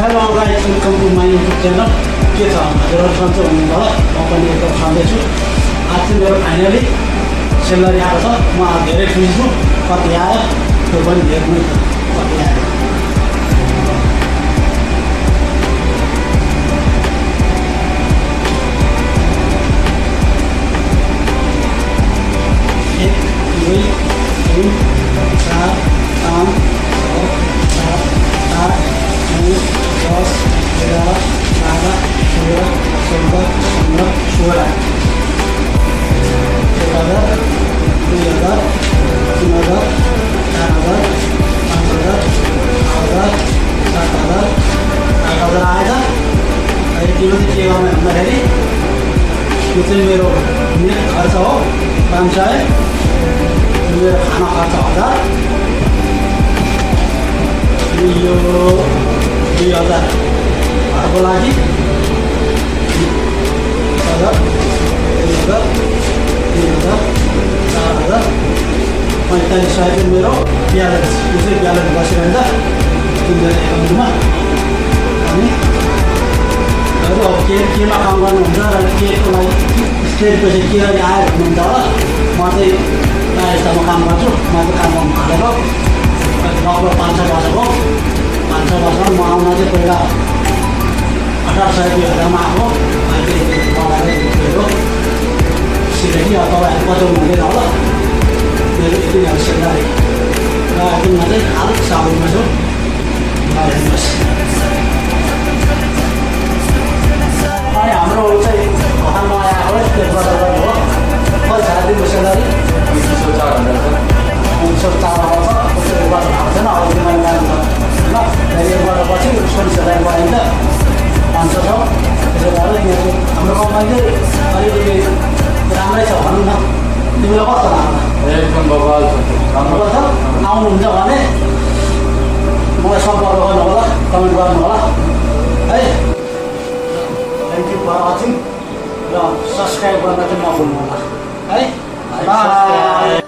Hello guys, welcome to my YouTube channel. के छ हजुरहरू सन्चै हुनुहुन्छ होला? म पनि एकदम सन्चै छु। आज चाहिँ मेरो फाइनली सेलरी आएको छ। म धेरै खुसी छु। कति आयो त्यो पनि हेर्नु कति आयो। एक, दुई, तिन, चार, पाँच, छ, सात, आठ, नौ, 10, 11, 12, 13, 14, 15, 16, 1000, 2000, 3000, 4000, 5000, 6000, 7000, 8000 आएछ। त्यो चाहिँ के गर्ने भन्दाखेरि यो चाहिँ मेरो नेट खर्च हो 500, मेरो खाना खर्च 1000, यो 2000 घरको लागि, 1000, 2000, 3000, 4000, 4500 चाहिँ मेरो ब्यालेन्स। यो चाहिँ ब्यालेन्स बसिरहन्छ 3 एकाउन्टमा। अनि अरू अब केमा काम गर्नुहुन्छ र केको लागि स्टेट पैसा के गरी आयो भन्नुहुन्छ होला। म चाहिँ प्रायःसम्म काम गर्छु। म चाहिँ काम गर्नु थालेको लगभग 5-6 वर्ष भयो। 5-6 वर्षमा म आउन चाहिँ पहिला 1800-2000मा आएको। अहिले तपाईँलाई मेरो सिलेटी अब तपाईँहरू बचाउनु हुँदैन होला। मेरो यति नै सेलरी र दिनमा चाहिँ हाल साउनमा छु। हेर्नुहोस्, अनि हाम्रो चाहिँ घरमा आएको त्यसबाट गर्नु हो। कति छ दिनको सेलरी? 4,000 आउँछ। त्यसरी गर्नु भएको छैन। अब दिनमा गाडी छ ल। एकबाट पछि 40,000 गइन्छ, 500 छ। त्यसो भएर यहाँ हाम्रो कम्पनी चाहिँ अलिकति राम्रै छ भनौँ न। तिमीलाई कस्तो लाग्छ? एकदम बवाल छ। राम्रो छ। आउनुहुन्छ भने मलाई सम्पर्क गर्नु होला, कमेन्ट गर्नु होला है। थ्याङ्क यू फर वाचिङ र सब्सक्राइब गर्न चाहिँ नभुल्नु होला है। बाई।